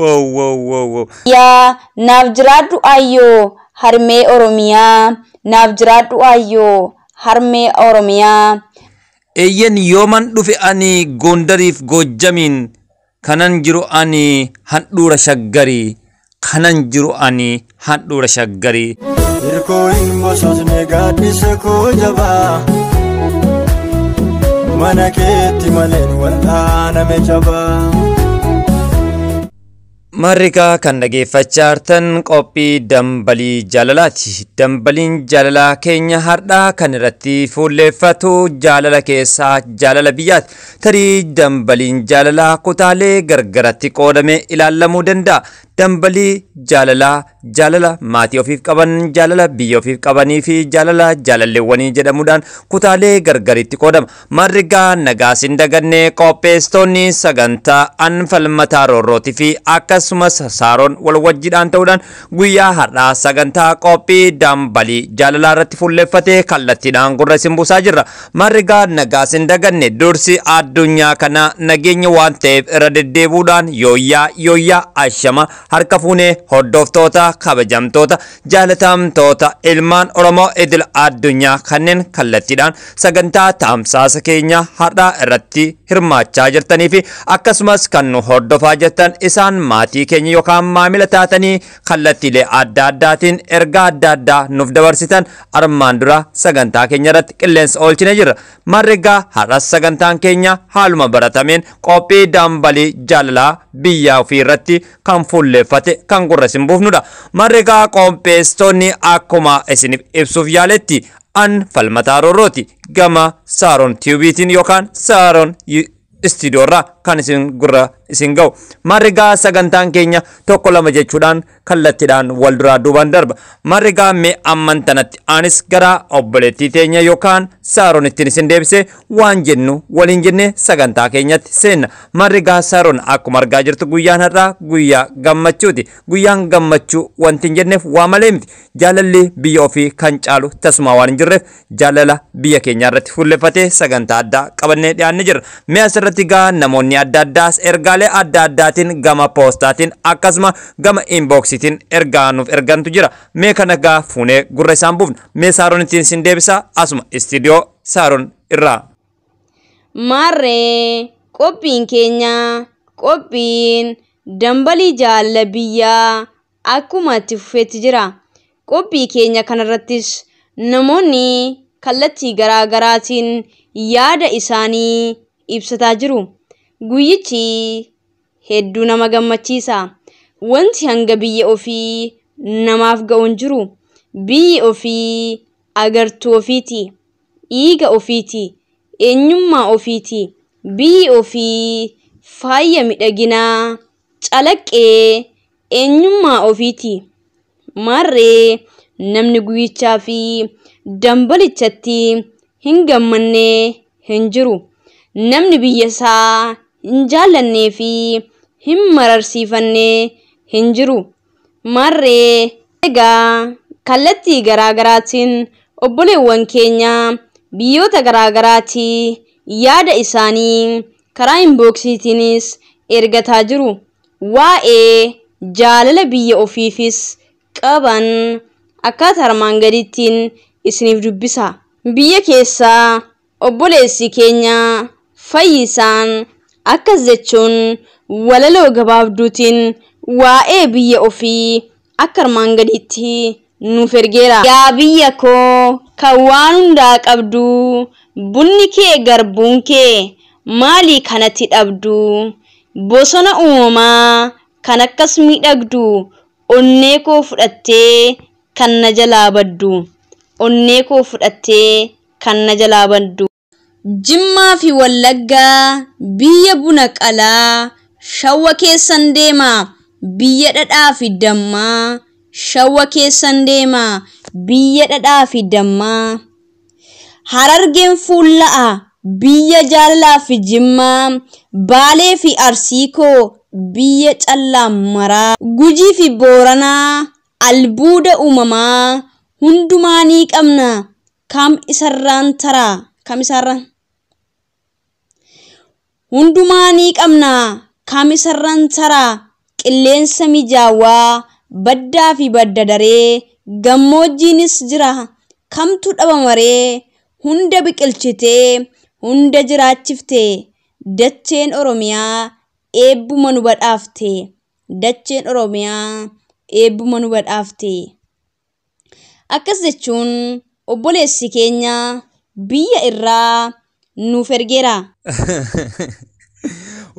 Wow wow wow wow. Yaa naaf jiraadhu ayyoo harmee Oromiyaa naaf jiraadhu ayyoo harmee Oromiyaa. Eeyyen yooman dhufe ani Gondariif Goojjamiin kanan jiru ani handhuura Shaggarii kanan jiru ani handhuura Shaggarii. Hirkoo hin bososne gaaddisa koo jabaa mana keetti maleen wal'aaname cabaa. Marrikaa kan dhageeffachaa jirtan qophii dambalii jaalalaati. Dambaliin jaalalaa keenya har'aa kan irratti fuulleeffatu jaalala keessaa jaalala biyyaati. Tarii dambaliin jaalalaa kutaalee gargaratti qoodamee ilaalamuu danda'a. Dambalii jaalalaa jaalala maatii ofiif qaban, jaalala biyya ofiif qabanii fi jaalala jaalalleewwanii jedhamuudhaan kutaalee gargaritti qoodama. Marrigaa nagaas hin daganne qopheessitoonni sagantaa anfalmataa roorrootii fi akkasumas saaroon wal wajjidhaan ta'uudhaan guyyaa har'aa sagantaa qophii dambalii jaalalaa irratti fuulleeffatee kallattiidhaan gurra isin buusaa jirra. Marrigaa nagaas hin daganne dursi addunyaa kana nageenya waan ta'eef irra deddeebuudhaan yooyyaa yooyyaa ashama harka fuunee hordoftoota kabajamtoota jaalatamtoota ilmaan Oromoo idil addunyaa kanneen kallattiidhaan sagantaa tamsaasa keenya har'aa irratti hirmaachaa jirtanii fi akkasumas kan nu hordofaa jirtan isaan maatii keenya yookaan maamila taatanii kallattiilee adda addaatiin ergaa adda addaa nuuf dabarsitan armaan dura sagantaa keenya irratti qilleensa oolchine jirra. Marrigaa har'as sagantaan keenya haaluma baratameen qophii dambalii jaalalaa biyya ofii irratti kan fuulleeffate kan gurra isin buufnudha. Marrigaa qopheessitoonni akkuma isiniif ibsuuf yaaletti an Falmataa Roorrooti gama Saaroon Tiyuubiitiin yookaan Saaroon istiidiyoorraa kan isin gurra isin ga'u. Marrigaa sagantaan keenya tokko lama jechuudhaan kallattiidhaan wal duraa duubaan darba. Marrigaa mee amman tanatti anis gara obboleettii teenya yookaan Saaroon ittiin isin deebisee waan jennu waliin jennee sagantaa keenyatti seenna. Marrigaa Saaroon akkuma argaa jirtu guyyaan har'aa guyyaa gammachuuti. Guyyaan gammachuu wanti hin jenneef waa malee miti. Jaalalli biyya ofii kan caalu tasuma waan hin jirreef jaalala biyya keenyaa irratti fuulleffatee sagantaa addaa qabannee dhiyaannee jirra. Mee asirratti gaa namoonni adda addaas ergaalee adda addaatiin gama poostaatiin akkasuma gama inboksiitiin ergaa nuuf ergantu jira. Mee kana gaa fuunee gurra isaan buufna. Mee Saaroon ittiin isin deebisa asuma istiidiyoo Saaroon irraa. Maarree qophiin keenya qophiin dambalii jaalala biyyaa akkuma itti fufeetti jira. Qophii keenya kanarrattis namoonni kallattii garaa garaatiin yaada isaanii ibsataa jiru. Guyyichi hedduu nama gammachiisa. Wanti hanga biyya ofii namaaf ga'u hin jiru. Biyyi ofii agartuu ofiiti. Dhiiga ofiiti. Eenyummaa ofiiti. Biyyi ofii faaya miidhaginaa calaqqee eenyummaa ofiiti. Maarree namni guyyichaa fi dambalichatti hin gammanne hin jiru. Namni biyya isaa hin jaallannee fi hin mararsiifanne hin jiru. Maarree egaa kallattii garaa garaatiin obboleewwan keenya biyyoota garaa garaatii yaada isaanii karaa inbooksiitiinis ergataa jiru. Waa'ee jaalala biyya ofiifis qaban akkaataa armaan gadiittiin isiniif dubbisa. Biyya keessaa obboleessi keenya Fayyisaan akkas jechuun walaloo gabaabduutiin waa'ee biyya ofii akka armaan gadiitti nuuf ergeera. Yaa biyya koo kan waan hundaa qabdu bunni kee garbuun kee maalii kanatti dhabdu bosona uumamaa kan akkas miidhagdu onnee koo fudhattee kan na jalaa baddu onnee koo fudhattee kan na jalaa baddu. Jimmaa fi Wallaggaa biyya buna qalaa shawwa keessan deema biyya dhadhaa fi dammaa shawwa keessan deema biyya dhadhaa fi dammaa. Harargeen fuulla'a biyya jaalalaa fi jimmaa baalee fi arsii koo biyya callaa maraa gujii fi booranaa albuuda uumamaa hundumaa ni qabna kam isarraan taraa kam isarraan hundumaa ni qabna Kamisarraan taraa qilleensa mijaawaa baddaa fi badda daree gammoojjiinis jira. Kamtu dhabamaree hunda biqilchitee hunda jiraachifte. Dacheen Oromiyaa eebbuma nu badhaafte. Dacheen Oromiyaa eebbuma nu badhaafte. Akkas jechuun obboleessi keenya biyya irraa nuuf ergeera.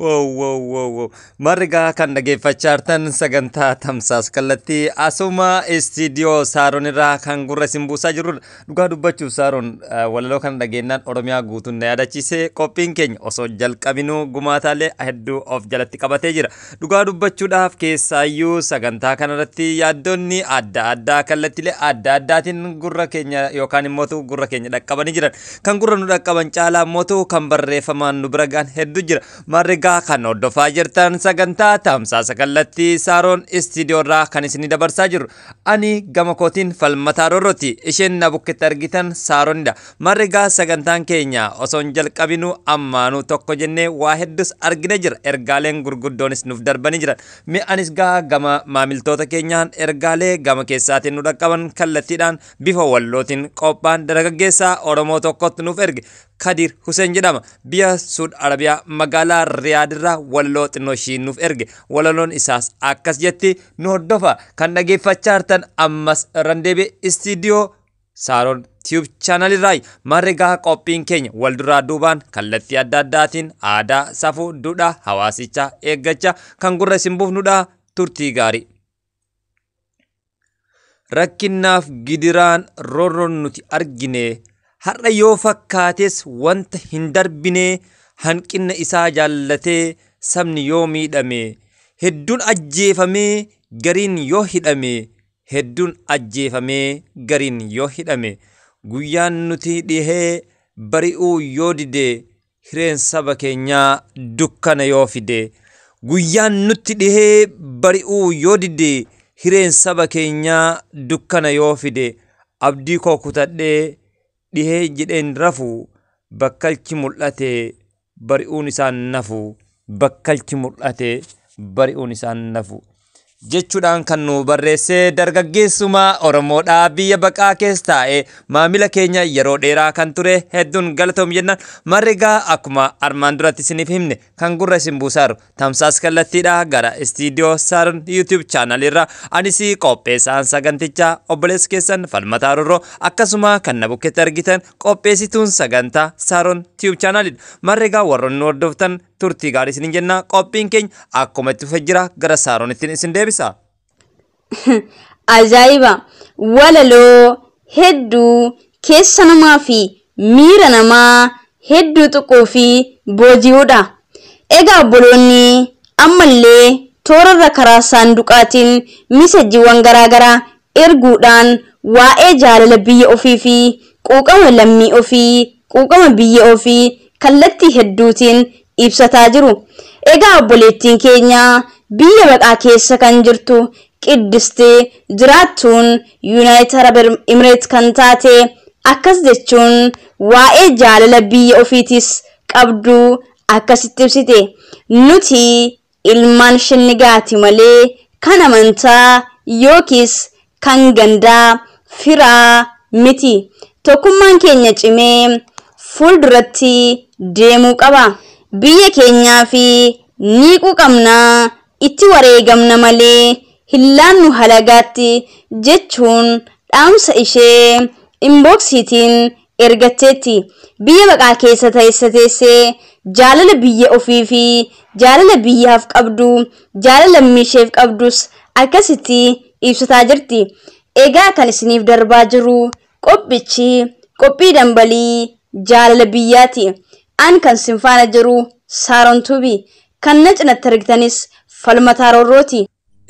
Wow, wow, wow, wow. Margaa kan dhageeffachaa jirtan sagantaa tamsaas kallattii asuma istiidiyoo Saaroon irraa kan gurra isin buusaa jirrudha. Dhugaa dubbachuuf Saaroon walaloo kana dhageenyaan Oromiyaa guutuun na yaadachiise. Qophiin keenya osoo jalqabinuu gumaataalee hedduu of jalatti qabatee jira. Dhugaa dubbachuudhaaf keessaayyuu sagantaa kanarratti yaaddonni adda addaa kallattiilee adda addaatiin gurra keenya yookaan immoo gurra keenya dhaqqabanii jiran. Kan gurra nu dhaqqaban caalaa immoo kan barreeffamaan nu bira gahan hedduu jira. Margaa kan hordofaa jirtan sagantaa tamsaasa kallattii Saaroon istiidiyoo irraa kan isinii dabarsaa jirru. Ani gama kootiin Falmataa Roorrooti. Isheen na bukketti argitan Saaroonidha. Margaa sagantaan keenya osoo hin jalqabinuu ammaanuu tokko jennee waa hedduus argine jira. Ergaaleen gurguddoonis nuuf darbanii jiran. Mi'anis anis gaa gama maamiltoota keenyaan ergaalee gama keessaatiin nu dhaqqaban kallattiidhaan bifa wallootiin qophaan dargaggeessaa Oromoo tokkotti nuuf erge. Kadir Hussein jedhama. Biyya Suud Arabiyaa magaalaa Riyaad irraa walaloo xinnoo ishii nuuf erge. Walaloon isaas akkas jetti, nu hordofa. Kan dhageeffachaa jirtan ammas irraan deebi'e istiidiyoo Saaroon Tube channel irraa. Margaa qophiin keenya wal duraa duubaan kallattii adda addaatiin aadaa, safuu, duudhaa hawaasichaa eeggachaa kan gurra isin buufnudha. Turtii gaarii. Rakkinnaaf gidiraan roorroon nuti argine har'a yoo fakkaates wanta hin darbine, hanqina isaa jaallatee sabni yoo miidhame, hedduun ajjeefamee gariin yoo hidhame, hedduun ajjeefamee gariin yoo hidhame, guyyaan nuti dhihee bari'uu yoo dide, hireen saba keenyaa dukkana yoo fide, guyyaan nutti dhihee bari'uu yoo dide, hireen saba keenyaa dukkana yoo fide, abdii koo kutadhee dhihee jedheen rafu, bakkalchi mul'ate bari'uun isaan nafu, bakkalchi mul'ate bari'uun isaan nafu. Jechuudhaan kan nu barreesse dargaggeessuma Oromoodhaa biyya baqaa keessa taa'ee maamila keenya yeroo dheeraa kan ture hedduun galatoom jennaan. Margaa akkuma armaan duratti isiniif himne kan gurra isin buusaaru tamsaas kallattiidhaa gara istiidiyoo Saaroon YouTube channel irraa anis qopheessaan sagantichaa obboleessa keessan Falmataa Roorroo, akkasuma kan na bukketti argitan qopheessituun sagantaa Saaroon Tube channelidha. Margaa warroonni nu hordoftan turtii gaarii isiniin jenna. Qophiin keenya akkuma itti fufee jira, gara Saaroonittiin isin deebisa. Ajaa'iba! Walaloo hedduu keessa namaa fi miira namaa hedduu tuquu fi booji'uudha. Egaa obboloonni ammallee toorarra karaa saanduqaatiin miseejiiwwan garaagaraa erguudhaan waa'ee jaalala biyya ofii fi quuqama lammii ofii, quuqama biyya ofii kallattii hedduutiin ibsataa jiru. Egaa obboleettiin keenya biyya baqaa keessa kan jirtu Qiddistee jiraattuun Yuunaayitid Arab Imireet kan taate akkas jechuun waa'ee jaalala biyya ofiitis qabdu akkasitti ibsite. Nuti ilmaan shinnigaati malee kan amantaa yookiis kan gandaa firaa miti. Tokkummaan keenya cimee fuulduratti deemuu qaba. Biyya keenyaa fi ni quuqamnaa, itti wareegamna malee hin laannu halagaatti jechuun dhaamsa ishee inboksiitiin ergatteetti. Biyya baqaa keessa teessee jaalala biyya ofii fi jaalala biyyaaf qabdu, jaalala lammii isheef qabdus akkasitti ibsataa jirti. Egaa kan isiniif darbaa jiru qophichi qophii dambalii jaalala biyyaati. An kan sin faana jiru Saaroon Tuubii, kan na cinatti argitanis Falmataa Roorrooti.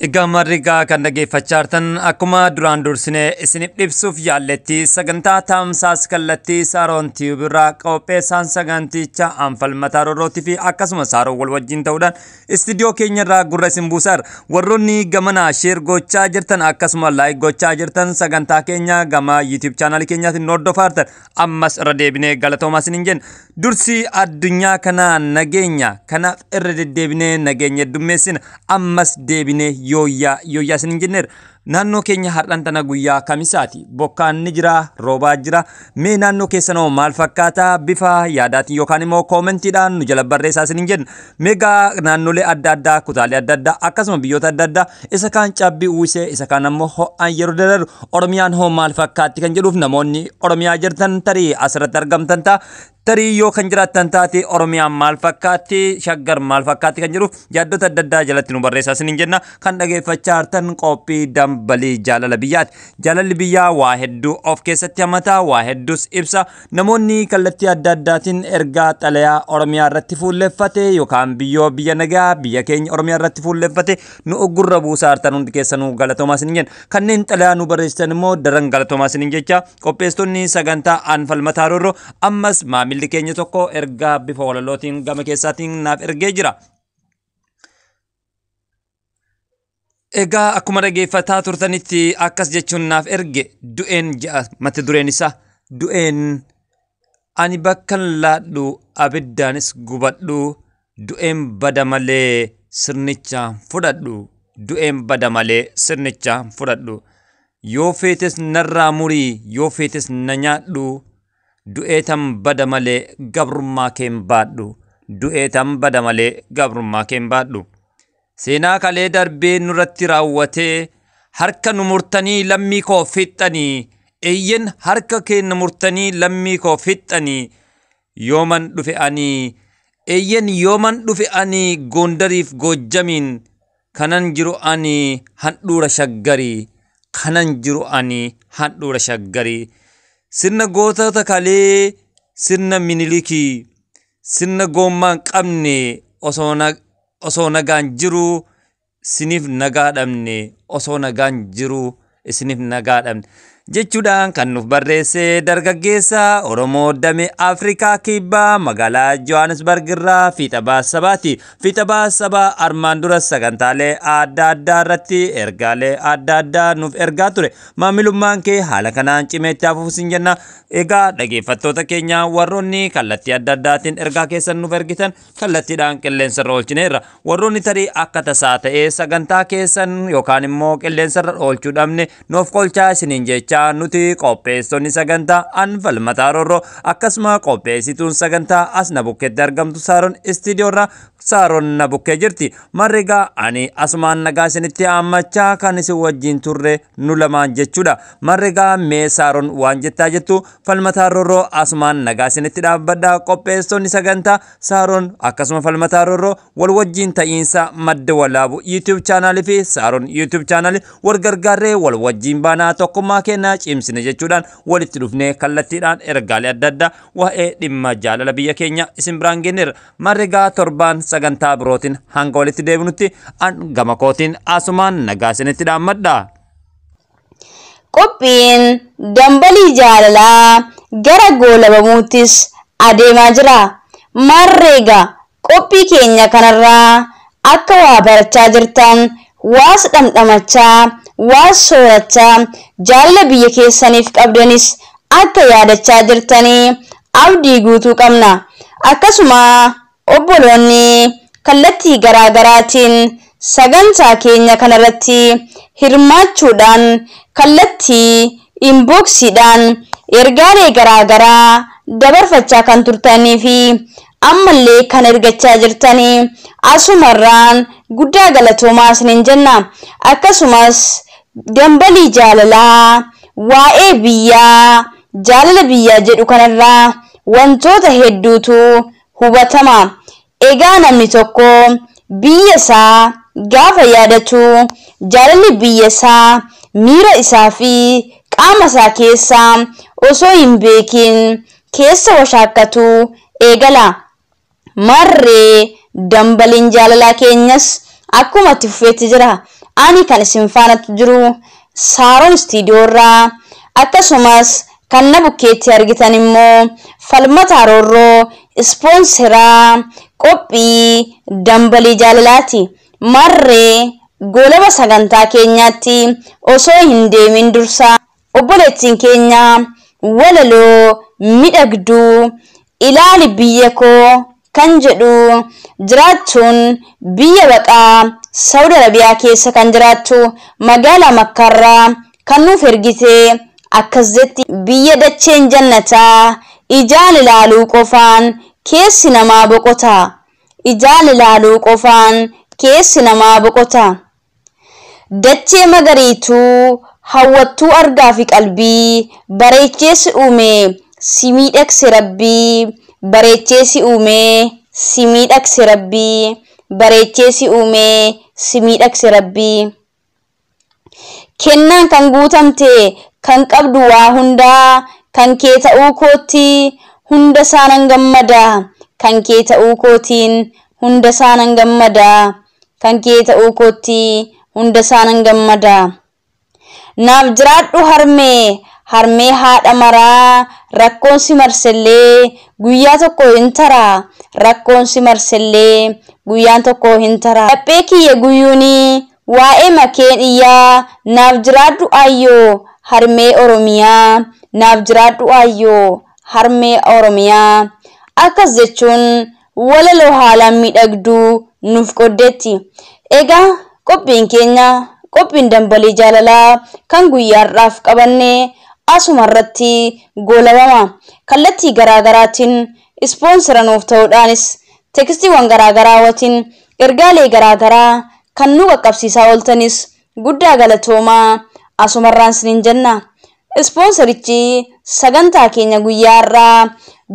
Egaa marrigaa kan dhaggeeffachaa jirtan akkuma duraan dursinee isiniif ibsuuf yaalletti sagantaa tamsaas kallattii Saaroon Tiyuub irraa qopheessaan saganticha Anfalmataa Rorrootii fi akkasuma Saaroon wal wajjin ta'uudhaan istiidiyoo keenya irraa gurra isin buusaar. Warroonni gamanaa share gochaa jirtan, akkasuma like gochaa jirtan, sagantaa keenya gama YouTube chaanaalii keenyaatiin hordofaa jirtan, ammas irra deebinee galatoomaa isiniin jenna. Dursi addunyaa kanaa nageenya, kanaaf irra deddeebinee nageenya heddummeessina, ammas deebinee yooyyaa yooyyaa isiniin jenneera. Naannoo keenya har'an tana guyyaa Kamisaati. Bokkaan ni jira, roobaa jira. Mee naannoo keessanoo maal fakkaata? Bifa yaadaatiin yookaan immoo koomentiidhaan nu jala barreessaa isiniin jenna. Meegaa naannolee adda addaa, kutaalee adda addaa, akkasuma biyyoota adda addaa isa kaan cabbii uwwisee, isa kaan ammoo ho'aan yeroo dararu, Oromiyaan hoo maal fakkaatti kan jedhuuf, namoonni Oromiyaa jirtan tarii asirratti argamtan ta'a. Tarii yoo kan jiraattan taate, Oromiyaan maal fakkaatti, Shaggar maal fakkaatti kan jedhuuf yaaddota adda addaa jalatti nu barreessaa isiniin jenna. Kan dhageeffachaa jirtan qophii Dambalii Jaalala Biyyaati. Jaalalli biyyaa waa hedduu of keessatti hammata, waa hedduus ibsa. Namoonni kallattii adda addaatiin ergaa xalayaa Oromiyaa irratti fuulleffate yookaan biyyoo biyya nagaa biyya keenya Oromiyaa irratti fuulleffate nu gurra buusaa jirtan hundi keessanuu galatoomaa isiniin jenna. Kanneen xalayaa nu barreessitan immoo daran galatoomaa isiniin jecha qopheessitoonni sagantaa Anfalmataa Rorroo, ammas maamilli keenya tokko ergaa bifa walalootiin gama keessaatiin naaf ergee jira. Egaa akkuma dhageeffataa turtanitti akkas jechuun naaf erge: "Du'een" jedha mata dureen isaa. "Du'een ani bakkan laadhu abiddaanis gubadhu, du'een bada malee sirnicha fudhadhu, du'een bada malee sirnicha fudhadhu. Yoo feetes narraa murii, yoo feetes na nyaadhu, du'ee tan bada malee gabrummaa keen baadhu, du'ee tan bada malee gabrummaa keen baadhu. Seenaa kalee darbee nurratti raawwatee harka nu murtanii lammii koo fixxanii, eeyyen harka keenya murtanii lammii koo fixxanii. Yooman dhufe ani, eeyyen yooman dhufe ani Gondariif Goojjamiin, kanan jiru ani handhuura Shaggarii, kanan jiru ani handhuura Shaggarii. Sirna gootota kalee, sirna Minilikii, sirna goommaa hin qabne, osoo nagaan jiru siniif nagaa dhabne, osoo nagaan jiru isiniif nagaa dhabne" jechuudhaan kan nuuf barreesse dargaggeessa Oromoo damee Afrikaa Kibbaa magaalaa Johannesburg irraa Fiixabaa Sabaati. Fiixabaa Sabaa armaan dura sagantaalee adda addaa irratti ergaalee adda addaa nuuf ergaa ture. Maamilummaan kee haala kanaan cimeetti hafuuf sin jenna. Egaa dhaggeeffattoota keenya, warroonni kallattii adda addaatiin ergaa keessan nuuf ergitan kallattiidhaan qilleensarra oolchineerra. Warroonni tarii akka tasaa ta'ee sagantaa keessan yookaan immoo qilleensarra oolchuu dhabne, nuuf qolchaa isiniin jechaa, nuti qopheessonni sagantaa Anfalmataa Roorroo akkasuma qopheessituun sagantaa as na bukkeetti argamtu Saaroon istiidiyoorraa Saaroon na bukkee jirti. Marrigaa ani asumaan nagaa isinitti haammachaa kan isin wajjin turre nu lamaan jechuudha. Marrigaa mee Saaroon waan jettaa jettu, Falmataa Roorroo asumaan nagaa isinitti dhaabbadha. Qopheessonni sagantaa Saaroon akkasuma Falmataa Roorroo wal wajjin ta'iinsa Madda Walaabu YouTube chaanaalii fi Saaroon YouTube chaanaalii wal gargaarree wal wajjin baanaa, tokkummaa keenyaa cimsine jechuudhaan walitti dhufnee kallattiidhaan ergaalee adda addaa waa'ee dhimma jaalala biyya keenya isin biraan geenyeerra. Marrigaa torbaan sagantaa birootiin hanga walitti deebinutti an gama kootiin asumaan nagaa isinitti dhaammadha. Qophiin Dambalii Jaalalaa gara goolabamuuttis adeemaa jira. Marreega qophii keenya kanarraa akka waa barachaa jirtan, waas dhamdhamachaa, waas soorachaa, jaalala biyya keessaniif qabdanis akka yaadachaa jirtanii abdii guutuu qabna. Akkasuma obboloonni kallattii garaa garaatiin sagantaa keenya kanarratti hirmaachuudhaan kallattii inboksiidhaan ergaalee garaa garaa dabarfachaa kan turtanii fi ammallee kan ergachaa jirtanii asumarraan guddaa galatoomaa isiniin jenna. Akkasumas Dambalii Jaalalaa waa'ee biyyaa, jaalala biyyaa jedhu kanarraa wantoota hedduutu hubatama. Egaa namni tokko biyya isaa gaafa yaadatu jaalalli biyya isaa miira isaa fi qaama isaa keessaa osoo hin beekin keessa washaakkatu eegala. Marree dambaliin jaalalaa keenyas akkuma itti fufeetti jira. Ani kan isin faana jiru Saaroon Istiidiyoo irraa, akkasumas kan na bukkeetti argitan immoo Falmataa Roorroo ispoonseraa qophii dambalii jaalalaati. Marree goolaba sagantaa keenyaatti osoo hin deemin dursa obboleettiin keenya walaloo miidhagduu ilaali biyya koo kan jedhu jiraachuun biyya baqaa Saudi Arabiyaa keessa kan jiraattu magaalaa Makkaarraa kan nuuf ergite akkas jetti: biyya dacheen jannataa ijaan ilaaluu qofaan keessi namaa boqota. Ijaan ilaaluu qofaan keessi namaa boqota. Dachee magariituu hawwattuu argaa fi qalbii bareechee si uume si miidhagse rabbii, bareechee si uume si miidhagse rabbii, bareechee si uume si miidhagse rabbii. Kennaan kan guutamte kan qabdu waa hundaa, kan kee ta'uu kootti hunda isaanan gammada, kan kee ta'uu kootiin hunda isaanan gammada, kan kee ta'uu kootti hunda isaanan gammada. Naaf jiraadhu harmee, harmee haadha maraa, rakkoon si marsellee guyyaa tokko hin taraa, rakkoon si marsellee guyyaan tokko hin taraa. Laphee kiyya guyyuuni waa'ee makeen iyyaa, naaf jiraadhu ayyoo harmee Oromiyaa, naaf jiraadhu ayyoo harmee Oromiyaa. Akkas jechuun walaloo haalaan miidhagduu nuuf qoddeetti. Egaa qophiin keenya qophiin dambalii jaalalaa kan guyyaa har'aaf qabanne asuma irratti goolabama. Kallattii garaagaraatiin ispoonsera nuuf ta'uudhaanis tekstiiwwan garaagaraa wajjin ergaalee garaagaraa kan nu qaqqabsiisaa ooltanis guddaa galatoomaa asumarraan isiniin jenna. Ispoonserichi sagantaa keenya guyyaa har'aa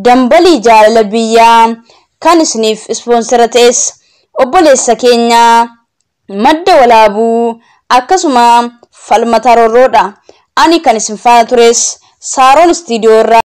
dambalii jaalala biyyaa kan isiniif ispoonsera ta'es obboleessa keenya Madda Walaabuu akkasuma Falmataa Roorroodha. Ani kan isin faana tures Saaroon Istiidiyoo irraa.